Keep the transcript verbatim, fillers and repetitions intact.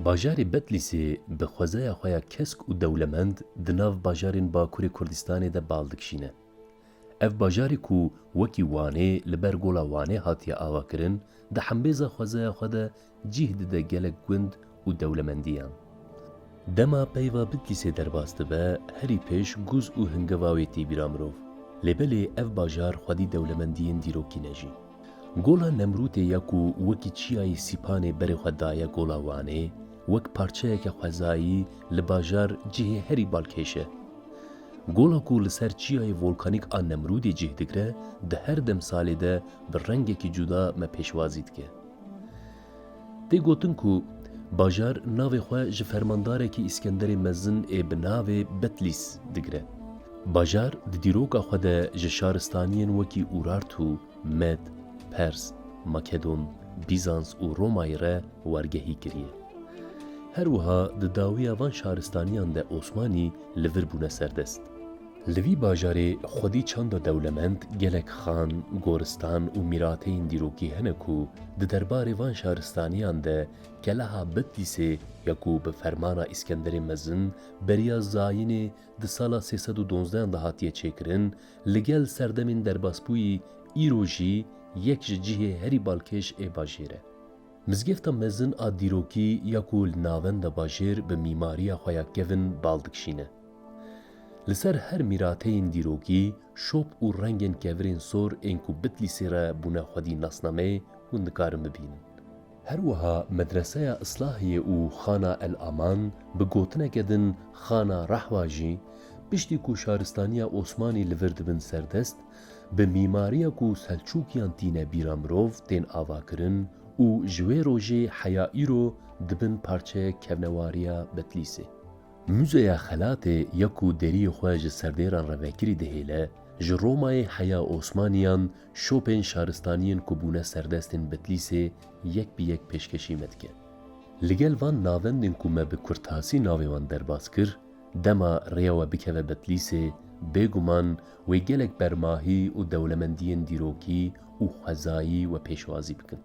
Bajarê Betlîsê bi xwezaya xwe ya kesk û dewlemend di nav bajarên Bakurê Kurdistanê de bal dikişîne. Ev bajarê ku wekî Wanê li ber Gola Wanê hatiye avakirin, di hembêza xwezaya xwe de cih dide gelek gund û dewlemendiyan. Dema peyva Bitlîsê derbas dibe, herî pêş Guz û Hingeva wê tê bîra mirov. Lê belê ev bajar xwedî dewlemendiyên dîrokî ne jî. Gola Nemrûdê ya ku wekî çiyayê Sîpanê berê xwe daye Gola Wanê, wek parçeyeke xwezayî li bajar cihê herî balkêş e. Gola ku li ser çiyayê volkanîk a Nemrûdê cih digre, di her demsalê de bi rengekî cuda me pêşwazî dike. Tê gotin ku bajar navê xwe ji fermandarekî Îskenderê Mezin ê bi navê Betlîs digre. Bajar di dîroka xwe de ji şaristaniyên wekî Urartu, Med, Pers, Makedon, Bîzans û Romayê re wergehî kiriye. Her wiha di dawiya van şaristaniyan de Osmanî li vir bûne serdest. Li vî bajarê xwedî çanda dewlemend gelek xan, goristan û mîrateyên dîrokî hene ku di derbarê van şaristaniyan de keleha Bitlîsê ya ku bi fermana Îskenderê Mezin beriya zayînê di sala sê sed û donzdehan de hatiye çêkirin, li gel serdemên derbasbûyî îro jî yek ji cihê herî balkêş ê bajêr e. Mizgefta mezin a dîrokî ya ku li navenda bajêr bi mîmariya xwe ya kevin bal dikişîne. Li ser her mîrateyên dîrokî şop û rengên kevirên sor ên ku Bitlîsê re bûne xwedî nasnameyê hûn dikarin bibînin. Her wiha Medreseya Islahiyê û Xana El Aman, bi gotineke din Xana Rahwa jî, piştî ku şaristaniya Osmanî li vir dibin serdest, bi mîmariya ku Selçûkiyan tîne bîra mirov tên avakirin û ji wê rojê heya îro dibin parçeyek kevnewariya Betlîsê. Muzeya Xelatê ya ku deriyê xwe ji serdêran re vekirî dihêle, ji Romayê heya Osmaniyan şopên şaristaniyên ku bûne serdestên Betlîsê yek bi yek pêşkêşî me dike. Li gel van navendên ku me bi kurtasî navê wan derbas kir, dema rêya we bikeve Betlîsê, bêguman wê gelek bermahî û dewlemendiyên dîrokî û xwezayî we pêşwazî bikin.